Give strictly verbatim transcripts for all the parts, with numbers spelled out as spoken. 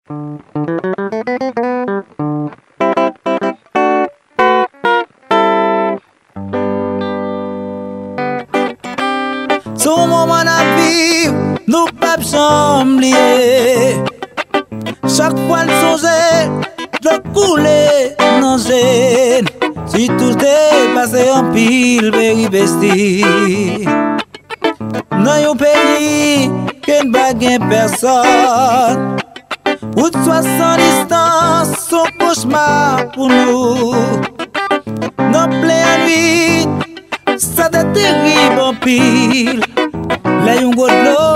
Se yon moman n ap viv, nou p ap janm bliye. Chak fwa n sonje, dlo koule nan je n. Sitou te pase anpil peripesi. Nan yon peyi ke n pa gen pèsòn, wout swasanndiz tan se yon kochma pou nou. Nan plen annwit, sa te terib anpil. Lè yon gwo dlo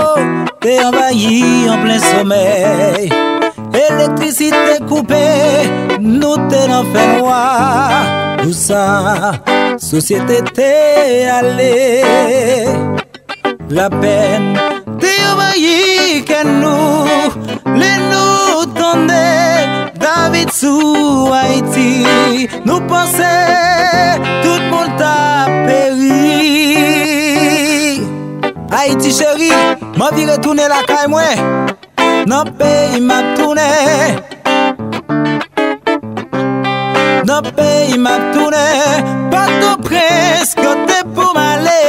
te anvayi an plen somèy, elektrisite koupe, nou te nan fènwa. Pou sa, sosyete te ale. Lapèn te anvayi kè nou lè nou tande David sou Ayiti. Nou panse tout moun t ap peri. Ayiti cheri, m anvi retounen lakay mwen. Nan peyi m ap tounen. Nan peyi m ap tounen. Pòtoprens, kote pou m ale.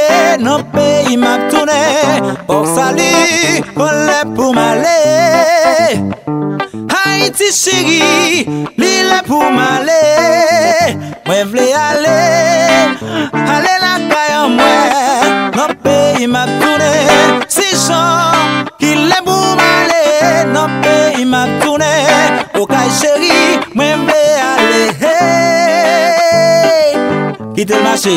Nan peyi m ap tounen. O sali, konlè pou m ale. Ayiti cheri, li lè pou m ale. Mwen vle ale, ale lakay an mwen. Nan peyi m ap tounen. Se jan ki lè pou m ale. Nan peyi m ap tounen. Okay cheri, mwen vle ale. Hey! Kite l mache.